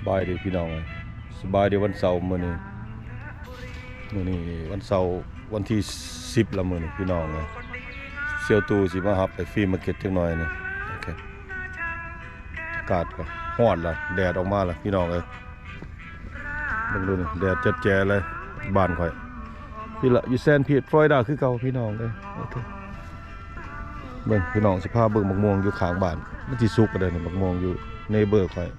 ບາຍດີພີ່ນ້ອງເອີຍ ສະບາຍດີວັນເສົາມື້ນີ້ ມື້ນີ້ວັນເສົາວັນທີສິບລະມື້ນີ້ພີ່ນ້ອງເອີຍ ສ່ຽວຕູ້ຊິມາຮັບໄປຟຣີມາເກັດຈັກໜ່ອຍນີ້ ໂອເຄ ອາກາດກໍຮ້ອນລະ ແດດອອກມາລະພີ່ນ້ອງເອີຍ ເບິ່ງດູນີ້ ແດດແຈດແຈເລີຍ ບ້ານຂ້ອຍ ພີ້ລະ ຢູ່ແຊນພີດ ຟລໍຣິດາຄືເກົ່າພີ່ນ້ອງເອີຍ ໂອເຄ ເບິ່ງພີ່ນ້ອງ ຊິພາເບິ່ງໝາກມ່ວງຢູ່ຂ້າງບ້ານ ມັນຊິສຸກແລ້ວນີ້ ໝາກມ່ວງຢູ່ເນເບີຂ້ອຍ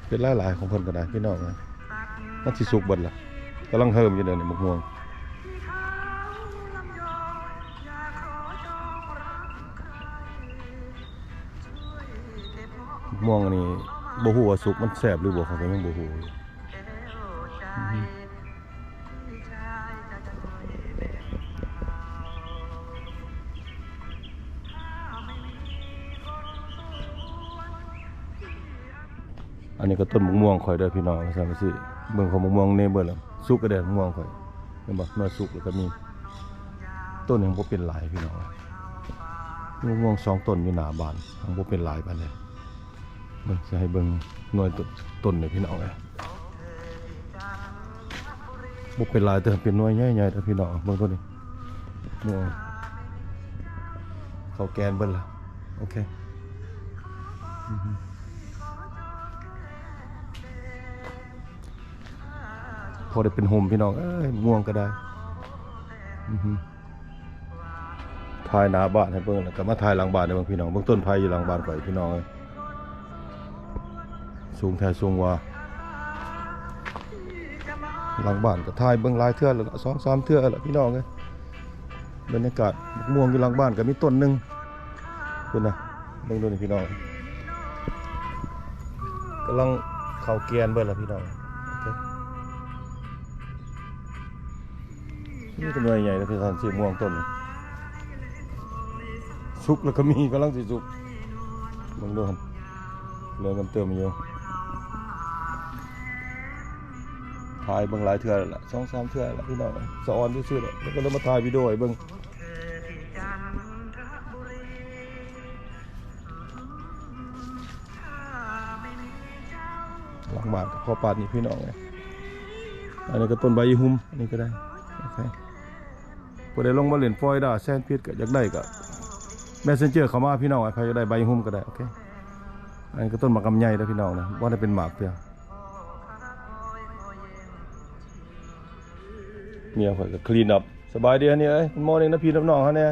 ເປັນຫຼາຍໆຂອງເພິ່ນກໍໄດ້ພີ່ນ້ອງເອີຍ ມັນຊິສຸກເບິດລະ ກຳລັງເຮີມຢູ່ເດີນີ້ໝາກມ່ວງ ໝາກມ່ວງອັນນີ້ບໍ່ຮູ້ວ່າສຸກມັນແຊບຫຼືບໍ່ ຂ້ອຍກໍຍັງບໍ່ຮູ້ຢູ່ ອັນນີ້ກໍຕົ້ນໝາກມ່ວງຂ້ອຍເດີພີ່ນ້ອງ ວ່າຊັ້ນຊິ ເບິ່ງຂອງໝາກມ່ວງເນເບີລະ ສຸກກະແດດໝາກມ່ວງຂ້ອຍ ເຫັນບໍ່ ໜ່ວຍສຸກລະກະມີ ຕົ້ນຍັງບໍ່ເປັນຫຼາຍພີ່ນ້ອງ ມີໝາກມ່ວງສອງຕົ້ນຢູ່ໜ້າບ້ານ ຍັງບໍ່ເປັນຫຼາຍປານໃດ ເບິ່ງ ຊິໃຫ້ເບິ່ງໜ່ວຍຕົ້ນນີ້ພີ່ນ້ອງເອີຍ ບໍ່ເປັນຫຼາຍ ແຕ່ເປັນໜ່ວຍໃຫຍ່ໆເດີພີ່ນ້ອງ ເບິ່ງໂຕນີ້ ເຂົ້າແກ່ນເບິດລະ ໂອເຄ ພໍໄດ້ເປັນຮົ່ມພີ່ນ້ອງເອີຍ ມ່ວງກໍໄດ້ ຖ່າຍໜ້າບ້ານໃຫ້ເບິ່ງ ແລ້ວກໍມາຖ່າຍຫຼັງບ້ານໃຫ້ເບິ່ງພີ່ນ້ອງ ເບິ່ງຕົ້ນໄຜ່ຢູ່ຫຼັງບ້ານຂ້ອຍພີ່ນ້ອງເອີຍ ສູງແທ້ສູງວ່າ ຫຼັງບ້ານກໍຖ່າຍເບິ່ງຫຼາຍເທື່ອແລ້ວ ສອງສາມເທື່ອແລ້ວພີ່ນ້ອງເອີຍ ບັນຍາກາດ ໝາກມ່ວງຢູ່ຫຼັງບ້ານກໍມີຕົ້ນໜຶ່ງ ພຸ້ນນະ ເບິ່ງດູນີ້ພີ່ນ້ອງ ກຳລັງເຂົ້າແກ່ນເບິດລະພີ່ນ້ອງ ໂອເຄ ນີ້ກໍໜ່ວຍໃຫຍ່ນະ ເປັນສັນສີມ່ວງຕົ້ນນີ້ ສຸກແລ້ວກໍມີ ກຳລັງຊິສຸກ ເບິ່ງດູຫັ້ນ ເຫຼືອງາມເຕີມຢູ່ ຖ່າຍເບິ່ງຫຼາຍເທື່ອແລ້ວລະ ສອງສາມເທື່ອແລ້ວພີ່ນ້ອງ ສະອອນຊື່ໆ ແລ້ວກໍເລີຍມາຖ່າຍວິດີໂອໃຫ້ເບິ່ງ. ຫຼັງບ້ານກໍພໍປານນີ້ພີ່ນ້ອງເອີຍ ອັນນີ້ກໍຕົ້ນໃບຍາຮຸ່ມ ອັນນີ້ກໍໄດ້ ໂອເຄ ຜູ້ໃດລົງມາຫຼິ້ນຟລໍຣິດາ ແຊນພີດ ກໍຢາກໄດ້ກໍແມັດເຊັນເຈີເຂົ້າມາພີ່ນ້ອງເອີຍ ໃຜຢາກໄດ້ໃບຍາຮຸ່ມກໍໄດ້ ໂອເຄ ອັນນີ້ກໍຕົ້ນໝາກລຳໄຍເດີພີ່ນ້ອງເດີ ບໍ່ໄດ້ເປັນໝາກເທື່ອ ເມຍຂ້ອຍກໍ clean up ສະບາຍດີຫັ້ນນີ້ເອີຍ good morning ນະພີ່ນຳນ້ອງເຮົາແດ່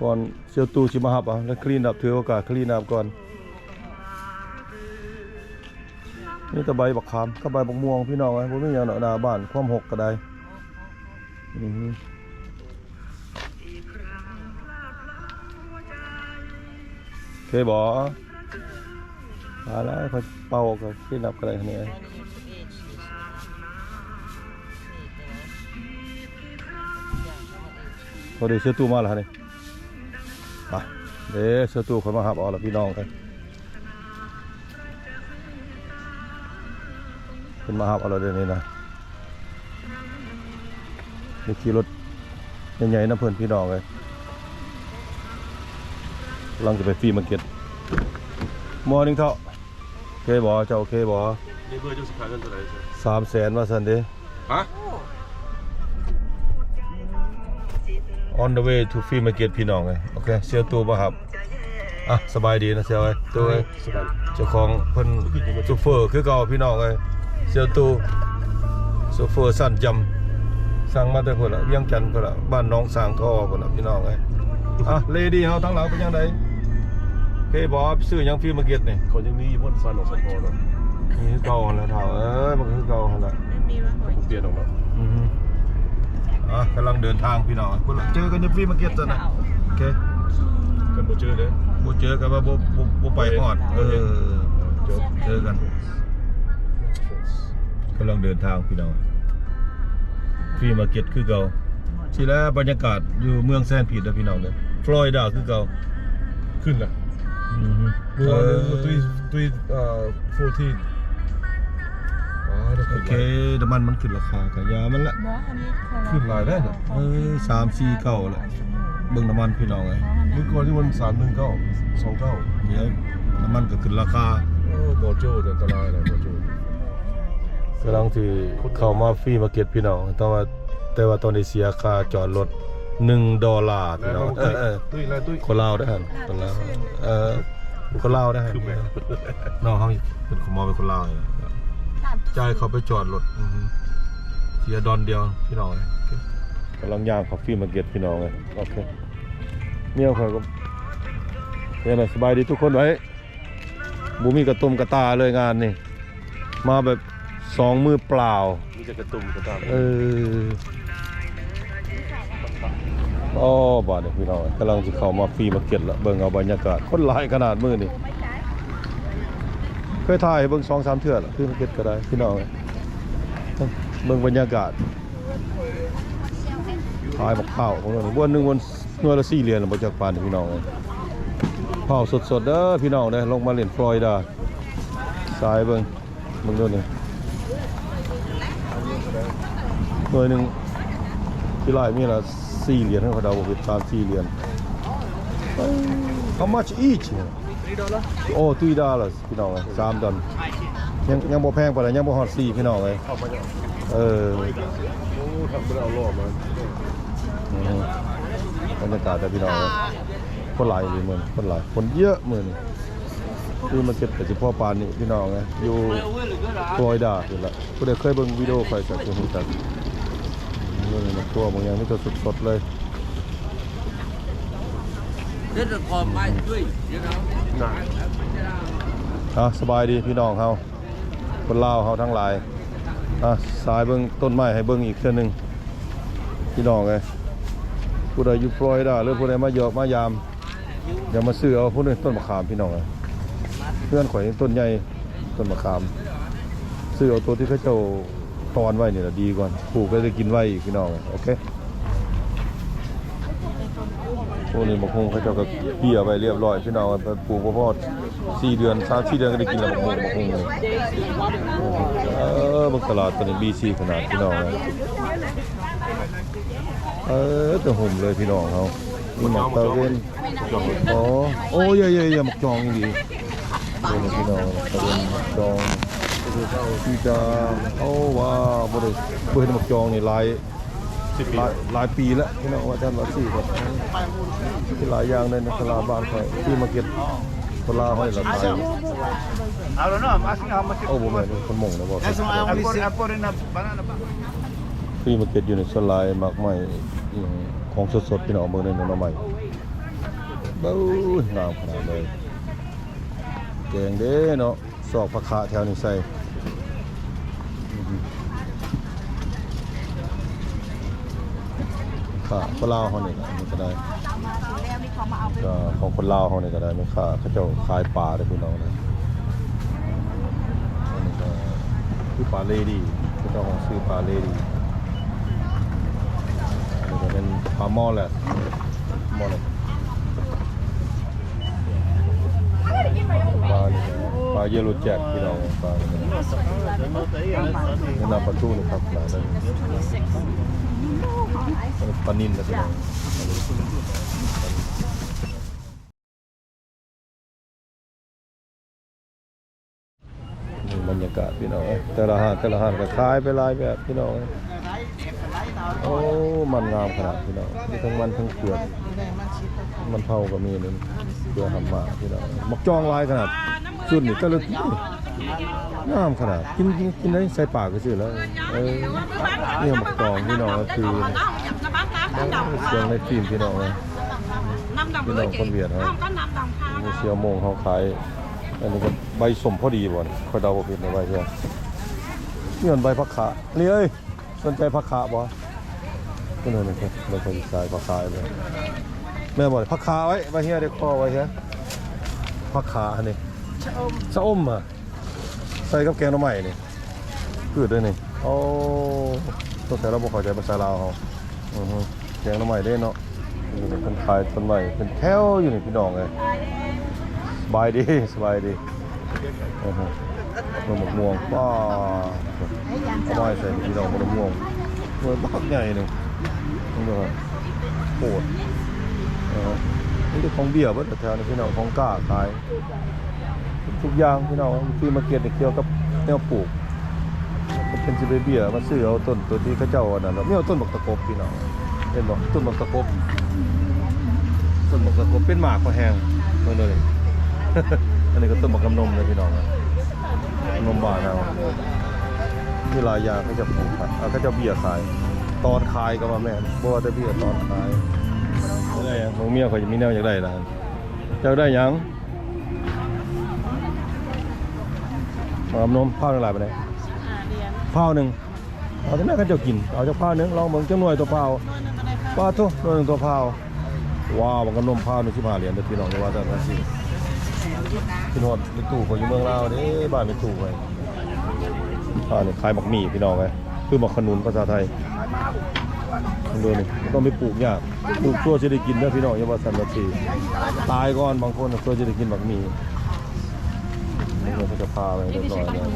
ກ່ອນສ່ຽວຕູ້ຊິມາຮັບ ເອົາ ແລ້ວ clean up ຖືໂອກາດ clean up ກ່ອນ ມີແຕ່ໃບບັກຂາມກັບໃບບັກມ່ວງພີ່ນ້ອງເອີຍ ບໍ່ມີຫຍັງດອກໜ້າບ້ານ ຄວາມຮົກກໍໄດ້ ອື ໂອເຄບໍ່? ມາແລ້ວ ຂ້ອຍເປົ່າກໍ clean up ກໍໄດ້ນີ້ ພໍດີສ່ຽວຕູ້ມາແລ້ວນີ້ ໄປເດ້ ສ່ຽວຕູ້ຂ້ອຍມາຮັບເອົາລະພີ່ນ້ອງເອີຍ. ເພິ່ນມາຮັບເອົາແລ້ວເດ້ນີ້ນະ ໄດ້ຂີ່ລົດໃຫຍ່ໆນຳເພິ່ນພີ່ນ້ອງເອີຍ ກຳລັງຈະໄປຟຣີມາເກັດ Morning ເຖົ້າ ໂອເຄບໍ່? ເຈົ້າໂອເຄບໍ່? ເນເບີ ເຈົ້າຊິຂາຍເງິນເທົ່າໃດ? ສາມແສນວ່າຊັ້ນເດ້ ຮະ? On the way to flea market ພີ່ນ້ອງເອີຍ ໂອເຄ ສ່ຽວຕູ້ມາຮັບ ອ່ະ ສະບາຍດີນະສ່ຽວເອີຍ ຕູ້ເອີຍ ສະບາຍດີ ເຈົ້າຂອງເພິ່ນ ໂຊເຟີຄືເກົ່າພີ່ນ້ອງເອີຍ ສ່ຽວຕູ້ ໂຊເຟີຊັ້ນຈຳ ສັ່ງມາແຕ່ພຸ້ນລະ ວຽງຈັນພຸ້ນລະ ບ້ານໜອງສາງທໍ່ພຸ້ນລະພີ່ນ້ອງເອີຍ ອ່ະ ເລດີ້ເຮົາທາງຫຼັງເປັນຈັ່ງໃດ? ໂອເຄບໍ່? ຊື້ຫຍັງຟຣີມາເກັດນີ້? ເຂົາຍັງມີຢູ່ບ່ອນຊານໜອງສາງທໍ່ເນາະ ມີຄືເກົ່າຫັ້ນແຫຼະເຖົ້າເອີຍ ມັນກໍຄືເກົ່າຫັ້ນແຫຼະ ບໍ່ປ່ຽນດອກເນາະ ອື ອ່ະ ກຳລັງເດີນທາງພີ່ນ້ອງ ພຸ້ນລະ ເຈີກັນຢູ່ຟຣີມາເກັດຊັ້ນນະ ໂອເຄ ກັນບໍ່ເຈີເດ້ ບໍ່ເຈີກັນວ່າບໍ່ ບໍ່ ບໍ່ໄປຮອດ ເອີ ເຈີກັນ ກຳລັງເດີນທາງພີ່ນ້ອງ ຟຣີມາເກັດຄືເກົ່າ ຊີ້ແຫຼະບັນຍາກາດຢູ່ເມືອງແຊນພີດເດີພີ່ນ້ອງເດີ ຟລໍຣິດາຄືເກົ່າ ຂຶ້ນລະ ອື ເມື່ອວານນີ້ ເອີ ຕຸ້ຍ ຕຸ້ຍ ເອີ ໂຟທີນ ໂອເຄ ນ້ຳມັນມັນຂຶ້ນລາຄາ ກະຢ່າມັນລະ ບໍ່ ອັນນີ້ ຂຶ້ນຫຼາຍແລ້ວ ເອີ ສາມສີ່ເກົ້າລະ ເບິ່ງນ້ຳມັນພີ່ນ້ອງເອີຍ ມື້ກ່ອນນີ້ມັນສາມໜຶ່ງເກົ້າ ສອງເກົ້າ ດຽວນ້ຳມັນກໍຂຶ້ນລາຄາ. ໂອ້ ບໍ່ໂຈ້ ອັນຕະລາຍນະ ບໍ່ໂຈ້. ກຳລັງຊິເຂົ້າມາຟຣີມາເກັດພີ່ນ້ອງ ແຕ່ວ່າ ແຕ່ວ່າຕ້ອງໄດ້ເສຍຄ່າຈອດລົດໜຶ່ງໂດລາພີ່ນ້ອງ. ເອີ ເອີ ຕຸ້ຍລະ ຕຸ້ຍ ຄົນລາວເດ້ຫັ້ນ ຄົນລາວ ເອີ ຄົນລາວເດ້ຫັ້ນ ນ້ອງເຮົາເປັນຄົນມາເປັນຄົນລາວນີ້ ຈ່າຍເຂົ້າໄປຈອດລົດ ອື ເສຍດອນດຽວພີ່ນ້ອງເອີຍ. ກຳລັງຍ່າງເຂົ້າຟຣີມາເກັດພີ່ນ້ອງເອີຍ. ໂອເຄ ເມຍຂ້ອຍກໍ ເປັນໃດ ສະບາຍດີທຸກຄົນໄວ້. ບໍ່ມີກະຕົມກະຕ່າເລີຍງານນີ້ ມາແບບສອງມືເປົ່າ. ມີແຕ່ກະຕຸ່ມກະຕ່າ. ເອີ ອໍ ບາດນີ້ພີ່ນ້ອງ ກຳລັງຊິເຂົ້າມາຟຣີມາເກັດລະ ເບິ່ງເອົາບັນຍາກາດ ຄົນຫຼາຍຂະໜາດມື້ນີ້ ເຄີຍຖ່າຍໃຫ້ເບິ່ງສອງສາມເທື່ອລະ ຟຣີມາເກັດກໍໄດ້ພີ່ນ້ອງ. ເບິ່ງບັນຍາກາດ ຂາຍບັກພ້າວຂອງເຮົານີ້ ບ່ອນໜຶ່ງ ບ່ອນໜ່ວຍລະສີ່ຫຼຽນ ບໍ່ຈັກປານນີ້ພີ່ນ້ອງເອີຍ. ພ້າວສົດໆເດີພີ່ນ້ອງເດີ ລົງມາຫຼິ້ນຟລໍຣິດາ ສາຍເບິ່ງ ເບິ່ງດູນີ້ ໜ່ວຍໜຶ່ງທີ່ຫຼາຍມີລະສີ່ຫຼຽນ ເຂົາເດົາບໍ່ຜິດ ສາມສີ່ຫຼຽນ. How much each? Oh, three dollars. ພີ່ນ້ອງເອີຍ ສາມດອນ ຍັງ ຍັງບໍ່ແພງປານໃດ ຍັງບໍ່ຮອດສີ່ພີ່ນ້ອງເອີຍ. ເອີ ໂອ້ ທຳບໍ່ໄດ້ເອົາລໍ້ມາ. ອື ບັນຍາກາດເດີພີ່ນ້ອງເອີຍ ຄົນຫຼາຍອີ່ຫຼີມື້ນີ້ ຄົນຫຼາຍ ຄົນເຍອະມື້ນີ້. ຟຣີມາເກັດກໍຊິພໍປານນີ້ພີ່ນ້ອງເອີຍ ຢູ່ຟລໍຣິດາພຸ້ນລະ. ຜູ້ໃດເຄີຍເບິ່ງວິດີໂອຂ້ອຍກໍຊິຮູ້ຈັກ. ມື້ນີ້ໝາກຖົ່ວໝາກຫຍັງມີແຕ່ສົດໆເລີຍ. ອ່າ ສະບາຍດີພີ່ນ້ອງເຮົາ ຄົນລາວເຮົາທັງຫຼາຍ. ອ່າ ສາຍເບິ່ງຕົ້ນໄມ້ໃຫ້ເບິ່ງອີກເທື່ອໜຶ່ງພີ່ນ້ອງເອີຍ. ຜູ້ໃດຢູ່ຟລໍຣິດາ ຫຼືຜູ້ໃດມາຢອກມາຢາມ ຢາກມາຊື້ເອົາພຸ້ນ ຕົ້ນມະຂາມພີ່ນ້ອງເອີຍ. ເຮືອນຂ້ອຍນີ້ຕົ້ນໃຫຍ່ ຕົ້ນມະຂາມ ຊື້ເອົາໂຕທີ່ເຂົາເຈົ້າຕອນໄວ້ນີ້ລະດີກວ່າ ປູກແລ້ວໄດ້ກິນໄວອີກພີ່ນ້ອງເອີຍ. ໂອເຄ ໂອ້ ນີ້ບັກຫຸ່ງເຂົາເຈົ້າກໍເບ້ຍໄວ້ລຽບຮ້ອຍພີ່ນ້ອງ ໄປປູກບໍ່ພໍສີ່ເດືອນ ສາມສີ່ເດືອນກໍໄດ້ກິນແລ້ວ ບັກຫຸ່ງ ບັກຫຸ່ງນີ້. ເອີ ບັກຕະຫຼາດຕົວນີ້ບີຊີຂະໜາດພີ່ນ້ອງເອີຍ. ເອີ ແຕ່ຫຸ່ມເລີຍພີ່ນ້ອງເຮົາ ມີໝາກຕາເວັນ. ອໍ ໂອ້ ເຢີໆໆ ໝາກຈອງອີ່ຫຼີ ໂອ້ ພີ່ນ້ອງ ຕາເວັນໝາກຈອງ ຄືຈະ ໂອ້ ວ້າວ ບໍ່ໄດ້ ບໍ່ເຫັນໝາກຈອງນີ້ຫຼາຍ ຫຼາຍ ຫຼາຍປີແລ້ວພີ່ນ້ອງ ວ່າຊັ້ນວ່າຊີ້ ກໍມີຫຼາຍຢ່າງໃນຕະຫຼາດບ້ານຂ້ອຍ ທີ່ມາເກັດ ຄົນລາວເຮົານີ້ລະຂາຍ. ໂອ້ ບໍ່ແມ່ນ ຄົນມົ້ງນະບໍ່ ຟຣີມາເກັດຢູ່ໃນສ່ວນຫຼາຍໝາກໄມ້ ອີ່ຫຍັງຂອງສົດໆ ພີ່ນ້ອງ ເບິ່ງເດ້ ໜໍ່ໄມ້ ເບິ່ງ ງາມຂະໜາດເລີຍ ແກງເດ້ເນາະ ຊອກຜັກຂະແຖວນີ້ໃສ່ ຂະຄົນລາວເຮົານີ້ລະ ນີ້ກໍໄດ້ ຂອງຄົນລາວເຮົານີ້ກໍໄດ້ ແມ່ຄ້າເຂົາເຈົ້າຂາຍປາເດ້ພີ່ນ້ອງເດີ. ອັນນີ້ກໍຄືປາເລດີ ເຂົາເຈົ້າຮ້ອງຊື່ປາເລດີ. ອັນນີ້ກໍເປັນປາມໍແລດ ມໍແລດ ປານີ້ ປາເຢໂລແຈັກພີ່ນ້ອງ ປານີ້ ນ້ຳປາທູນີ້ຄັກຂະໜາດເລີຍ ປານິນນະພີ່ນ້ອງ. ນີ້ບັນຍາກາດພີ່ນ້ອງເອີຍ ແຕ່ລະຮ້ານ ແຕ່ລະຮ້ານກໍຂາຍໄປຫຼາຍແບບພີ່ນ້ອງເອີຍ. ໂອ້ ມັນງາມຂະໜາດພີ່ນ້ອງ ມີທັງມັນທັງເຜືອກ ມັນເຜົາກໍມີນີ້ ເຜືອກຫຳມ້າພີ່ນ້ອງ. ໝາກຈອງຫຼາຍຂະໜາດ ຊຸດນີ້ແຕ່ລະ ງາມຂະໜາດ ກິນ ກິນ ກິນໄດ້ໃສ່ປາກຊື່ໆແລ້ວ. ເອີ ນີ້ໝາກຈອງພີ່ນ້ອງ ຄືເຄື່ອງໃນຈີນພີ່ນ້ອງເອີຍ ພີ່ນ້ອງຄົນຫວຽດເຮົາ ມີສ່ຽວໂມງເຮົາຂາຍ ອັນນີ້ກໍໃບສົ້ມພໍດີບໍ່ນີ້ ຂ້ອຍເດົາບໍ່ຜິດໃນໃບເທື່ອ ນີ້ມັນໃບຜັກຂະ ລີເອີຍ ສົນໃຈຜັກຂະບໍ່? ນີ້ ນີ້ ນີ້ ເບິ່ງເພິ່ນຂາຍຜັກຂະເລີຍ ແມ່ນບໍ່? ຜັກຂະໄວ້ ໄວ້ເຮືອ ເດ ຂໍໄວ້ເຮືອ ຜັກຂະຫັ້ນນີ້ ຊະອົມ ຊະອົມຫະ ໃສ່ກັບແກງໜໍ່ໄມ້ນີ້ ຄືດເດ້ນີ້. ໂອ້ ສົງໄສລາວບໍ່ເຂົ້າໃຈພາສາລາວເຮົາ. ອື ແກງໜໍ່ໄມ້ເດ້ເນາະ ນີ້ເພິ່ນຂາຍຕົ້ນໄມ້ເປັນແຖວຢູ່ນີ້ພີ່ນ້ອງເອີຍ. ສະບາຍດີ ສະບາຍດີ. ເບິ່ງໝາກມ່ວງ ປ້າ ເອົາມາໃຫ້ໃສ່ພີ່ນ້ອງ ໝາກມ່ວງ ໜ່ວຍບັກໃຫຍ່ໜຶ່ງ ເບິ່ງເດີ ໂຄດ ເອີ ມີແຕ່ຂອງເບ້ຍເບິດແຖວນີ້ພີ່ນ້ອງ ຂອງກ້າຂາຍທຸກຢ່າງພີ່ນ້ອງ. ຟຣີມາເກັດນີ້ກ່ຽວກັບແນວປູກ ເປັນຊິໄປເບ້ຍມາຊື້ເອົາຕົ້ນໂຕທີ່ເຂົາເຈົ້າອັນນັ້ນ ມີເອົາຕົ້ນບັກຕະກົບພີ່ນ້ອງ ເຫັນບໍ່? ຕົ້ນບັກຕະກົບ ຕົ້ນບັກຕະກົບເປັນໝາກພໍແຮງ ເບິ່ງເດີ. ອັນນີ້ກໍຕົ້ນບັກນ້ຳນົມເດີພີ່ນ້ອງ ນ້ຳນົມບ້ານເຮົາ ມີຫຼາຍຢ່າງເຂົາເຈົ້າປູກ ເຂົາເຈົ້າເບ້ຍຂາຍ ຕອນຂາຍກໍວ່າແມ່ນ ບໍ່ວ່າແຕ່ເບ້ຍ ຕອນຂາຍ. ເບິ່ງເມຍຂ້ອຍມີແນວຢາກໄດ້ລະ ເຈົ້າໄດ້ຫຍັງ? ໝາກນ້ຳນົມ ພາວໜຶ່ງຫຼາຍປານໃດ? ສິບຫ້າຫຼຽນ ພາວໜຶ່ງ. ເອົາແຕ່ແມ່ເຂົາເຈົ້າກິນ ເອົາຈັກພາວໜຶ່ງ ລອງເບິ່ງຈັກໜ່ວຍ ໂຕພາວ. ປາດໂທ້ ໜ່ວຍໜຶ່ງ ໂຕພາວ. ວ້າວ ໝາກນ້ຳນົມພາວໜຶ່ງ ສິບຫ້າຫຼຽນເດີພີ່ນ້ອງ ຢ່າວ່າແຕ່ນັ້ນຊິ ຄິດຮອດແມ່ຕູ້ຂ້ອຍຢູ່ເມືອງລາວເດ້ ບ້ານແມ່ຕູ້ຂ້ອຍ. ອ່າ ນີ້ຂາຍໝາກໝີ່ພີ່ນ້ອງເອີຍ ຄືໝາກຂະໜູນພາສາໄທ. ເບິ່ງດູນີ້ ບໍ່ຕ້ອງໄປປູກຍາກ ປູກຊົ່ວຊິໄດ້ກິນເດີພີ່ນ້ອງ ຢ່າວ່າຊັ້ນວ່າຊິຕາຍກ່ອນ ບາງຄົນຊົ່ວຊິໄດ້ກິນໝາກໝີ່. ນີ້ເຂົາຈະພາໄປຮຽບຮ້ອຍແລ້ວ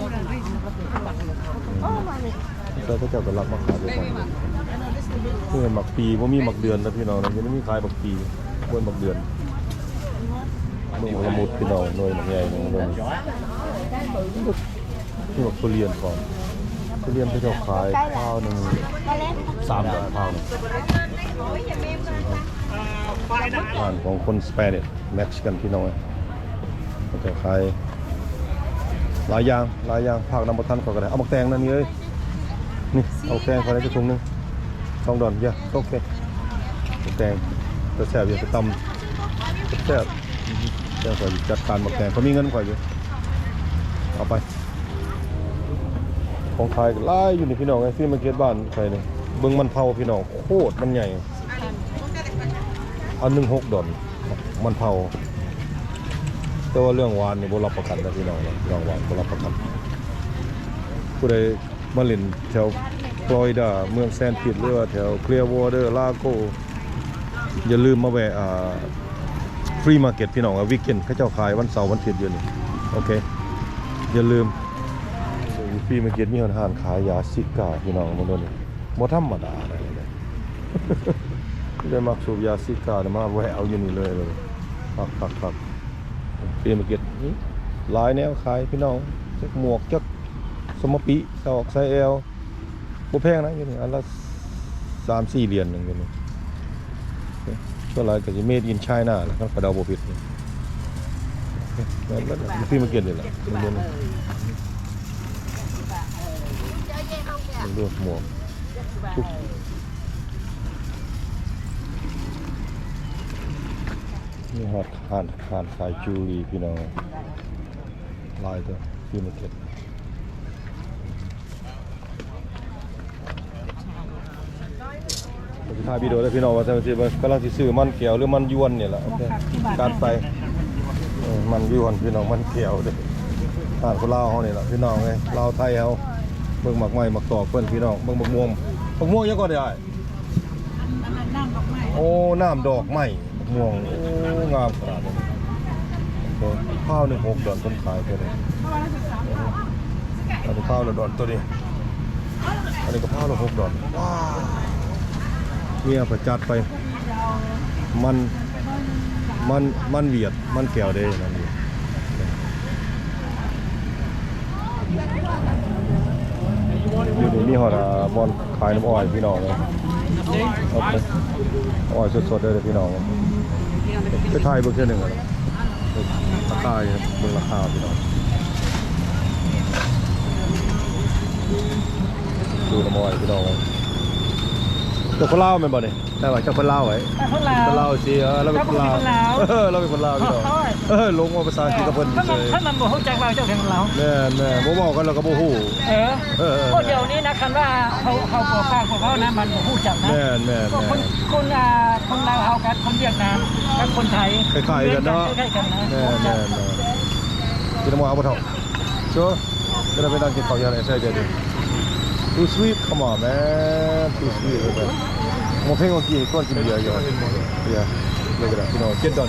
ແຕ່ເຂົາເຈົ້າກໍລັກມາຂາຍບໍ່ໄຫວ. ນີ້ໝາກປີ ບໍ່ມີໝາກເດືອນນະພີ່ນ້ອງນະ ຢູ່ນີ້ມີຂາຍໝາກປີ ບໍ່ມີໝາກເດືອນ. ເບິ່ງໝາກລະມຸດພີ່ນ້ອງ ໜ່ວຍໝາກໃຫຍ່ໜຶ່ງເບິ່ງ ມີໝາກທຸລຽນພ້ອມ ທຸລຽນເຂົາເຈົ້າຂາຍພາວໜຶ່ງ ສາມດອນ ພາວໜຶ່ງ. ຮ້ານຂອງຄົນສະເປນິດ ເມັກຊິກັນພີ່ນ້ອງເອີຍ ເຂົາເຈົ້າຂາຍຫຼາຍຢ່າງ ຫຼາຍຢ່າງ ພາກນຳບໍ່ທັນເຂົາກໍໄດ້. ເອົາໝາກແຕງນັ້ນນີ້ເອີຍ ນີ້ ເອົາແຕງຂ້ອຍໄດ້ຈັກຖົງໜຶ່ງ ສອງດອນ. Yeah, okay. ແຕງ ແຊບຢູ່ ໄປຕຳ ແຊບ. ແຕ່ຂ້ອຍຈັດການໝາກແຕງ ຂ້ອຍມີເງິນຂ້ອຍຢູ່ ເອົາໄປ. ຂອງຂາຍຫຼາຍຢູ່ນີ້ພີ່ນ້ອງເອີຍ ຟຣີມາເກັດບ້ານຂ້ອຍນີ້. ເບິ່ງມັນເຜົາພີ່ນ້ອງ ໂຄດມັນໃຫຍ່ ອັນໜຶ່ງຫົກດອນ ມັນເຜົາ. ແຕ່ວ່າເລື່ອງຫວານນີ້ບໍ່ຮັບປະກັນນະພີ່ນ້ອງເນາະ ເລື່ອງຫວານບໍ່ຮັບປະກັນ. ຜູ້ໃດມາຫຼິ້ນແຖວຟລໍຣິດາ ເມືອງແຊນທິດ ຫຼືວ່າແຖວເຄລຍວໍເດີ ລາໂກ ຢ່າລືມມາແວະ ອ່າ ຟຣີມາເກັດພີ່ນ້ອງ ເອີ ວີກເອັນ ເຂົາເຈົ້າຂາຍວັນເສົາວັນອາທິດຢູ່ນີ້. ໂອເຄ ຢ່າລືມ ຟຣີມາເກັດ ມີຮ້ານຂາຍຢາຊິກ້າພີ່ນ້ອງ ເບິ່ງເດີນີ້ ບໍ່ທຳມະດາເດ້. ຜູ້ໃດມັກສູບຢາຊິກ້ານີ້ ມາແວະເອົາຢູ່ນີ້ເລີຍ ຄັກໆໆ. ຟຣີມາເກັດ ມີຫຼາຍແນວຂາຍພີ່ນ້ອງ ຈັກໝວກ ຈັກສະໝໍປີ ສະອອກ ສາຍແອວ ບໍ່ແພງນະ ຢູ່ນີ້ອັນລະສາມສີ່ຫຼຽນໜຶ່ງຢູ່ນີ້. ສ່ວນຫຼາຍກໍຊິ made in China ລະ ຄັນຂ້ອຍເດົາບໍ່ຜິດນີ້. ແມ່ນເບິດລະ ຟຣີມາເກັດນີ້ລະ ເບິ່ງເບິ່ງ ເບິ່ງດູໝວກ ມີຮອດຮ້ານ ຮ້ານຂາຍຈິວເວລຣີພີ່ນ້ອງ ຫຼາຍເດີ ຟຣີມາເກັດ. ຊິຖ່າຍວິດີໂອເດີພີ່ນ້ອງ ວ່າຊັ້ນຊິ ກຳລັງຊິຊື້ມັນແກ້ວ ຫຼືມັນຢວນນີ້ລະ ໂອເຄ ຈັດໄປ. ເອີ ມັນຢວນພີ່ນ້ອງ ມັນແກ້ວເດ້ ຮ້ານຄົນລາວເຮົານີ້ລະພີ່ນ້ອງເອີຍ ລາວໄທເຮົາ. ເບິ່ງໝາກໄມ້ໝາກຕອກເພິ່ນພີ່ນ້ອງ ເບິ່ງໝາກມ່ວງ ໝາກມ່ວງຫຍັງກໍໄດ້ອ້າຍ? ໂອ້ ນ້ຳດອກໄມ້ ໝາກມ່ວງ ໂອ້ ງາມຂະໜາດນັ້ນ. ໂອ້ ພາວໜຶ່ງຫົກດອນ ຄົນຂາຍເທົ່າໃດ? ອັນນີ້ພາວລະດອນໂຕນີ້ ອັນນີ້ກໍພາວລະຫົກດອນ. ວ້າວ ເມຍເພິ່ນຈັດໄປ ມັນ ມັນ ມັນຫວຽດ ມັນແກ້ວເດ້ ມັນຫວຽດ. ຢູ່ນີ້ມີຮອດ ອ່າ ບ່ອນຂາຍນ້ຳອ້ອຍພີ່ນ້ອງເອີຍ ໂອເຄ ອ້ອຍສົດໆເດີພີ່ນ້ອງ. ໄປຖ່າຍເບິ່ງເທື່ອໜຶ່ງ ລາຄາຢູ່ ເບິ່ງລາຄາພີ່ນ້ອງ ຊື້ນ້ຳອ້ອຍພີ່ນ້ອງ. ເຈົ້າຄົນລາວແມ່ນບໍ່ນີ້? ແຕ່ວ່າເຈົ້າຄົນລາວໄວ້ ເຈົ້າຄົນລາວ ຄົນລາວຊິ ເອີ ລາວເປັນຄົນລາວ ເຈົ້າຄົນລາວ ເອີ ລາວເປັນຄົນລາວ ເຈົ້າ ພີ່ນ້ອງ ເອີ ລົງມາພາສາອັງກິດກັບເພິ່ນ ຖ້າມັນ ເຊີຍ ຖ້າມັນບໍ່ຮູ້ຈັກລາວ ເຈົ້າເປັນຄົນລາວ ແມ່ນໆ ບໍ່ເວົ້າກັນລາວກໍບໍ່ຮູ້ ເອີ ເອີ ເອີ ເພາະດຽວນີ້ນະ ຄັນວ່າເຮົາ ເຮົາບໍ່ປາກບໍ່ເວົ້ານະ ມັນບໍ່ຮູ້ຈັກນະ ແມ່ນໆ ພວກຄົນ ຄົນ ອ່າ ຄົນລາວເຮົາກັບຄົນຫວຽດນາມກັບຄົນໄທ ຄ້າຍໆກັນເນາະ ຄ້າຍໆກັນນະ ແມ່ນໆ ກິນນ້ຳເອົາບໍ່ເຖົ້າ ເຊີ ຈະໄດ້ໄປນັ່ງກິນເຂົ້າຢູ່ໃນໃສ່ໃຈດີ. Too sweet, come on man, too sweet ເລີຍ. ໝໍເພັງເມື່ອກີ້ນີ້ຊວນກິນເບຍຢູ່ ເບຍ ເລີຍກໍໄດ້ພີ່ນ້ອງ ເຈັດດອນ.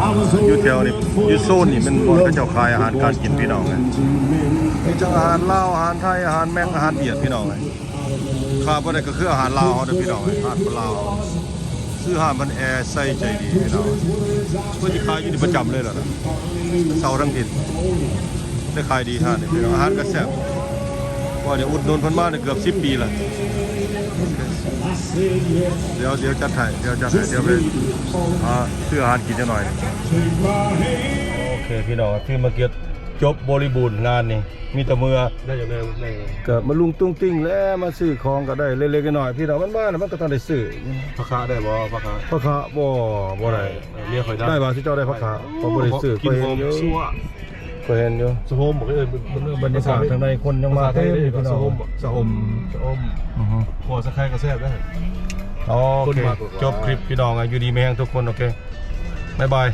ອ້າວ ຢູ່ແຖວນີ້ ຢູ່ໂຊນນີ້ແມ່ນບ່ອນເຂົາເຈົ້າຂາຍອາຫານການກິນພີ່ນ້ອງເອີຍ ມີທັງອາຫານລາວ ອາຫານໄທ ອາຫານແມັກ ອາຫານຫວຽດພີ່ນ້ອງເອີຍ ຂາດບໍ່ໄດ້ກໍຄືອາຫານລາວເຮົາເດີພີ່ນ້ອງເອີຍ ຮ້ານປາລາວ ຊື່ຮ້ານເພິ່ນແອໄຊໃຈດີພີ່ນ້ອງ ເພິ່ນຊິຂາຍຢູ່ນີ້ປະຈຳເລີຍລະ ເສົາທັງທິດ ໄດ້ຂາຍດີຮ້ານນີ້ພີ່ນ້ອງ ອາຫານກໍແຊບ ວ່າໄດ້ອຸດໜູນເພິ່ນມາໄດ້ເກືອບສິບປີລະ ດຽວ ດຽວຈັດໃຫ້ ດຽວຈັດໃຫ້ ດຽວໄປຫາຊື້ອາຫານກິນຈັກໜ້ອຍ ໂອເຄພີ່ນ້ອງ ທີ່ມາເກັບຈົບບໍລິບູນງານນີ້ ມີແຕ່ເມືອ ໄດ້ຢູ່ແມ່ນ ກໍມາລຸງຕຸ້ງຕິ່ງແຫຼະ ມາຊື້ຂອງກໍໄດ້ເລັກໆນ້ອຍໆ ພີ່ນ້ອງ ມັນມາແລ້ວມັນກໍຕ້ອງໄດ້ຊື້ ຜັກຄະໄດ້ບໍ່? ຜັກຄະ ຜັກຄະບໍ່ ບໍ່ໄດ້ ເອີ ເມຍຂ້ອຍໄດ້ ໄດ້ວ່າຊິເຈົ້າໄດ້ຜັກຄະ ຂ້ອຍບໍ່ໄດ້ຊື້ ກິນຫອມຊົ່ວ ຂ້ອຍເຫັນຢູ່ ສະໂຮມບໍ່? ເອີ້ນ ບັນຍາກາດທາງໃນຄົນຍັງມາເຕັມຢູ່ພີ່ນ້ອງ ສະໂຮມ ສະໂອມ ສະໂອມ ອືຮຶ ຂົ້ວສະໄຄກໍແຊບເດີ ໂອເຄ ຈົບຄລິບພີ່ນ້ອງ ຢູ່ດີມີແຮງທຸກຄົນ ໂອເຄ ບາຍບາຍ.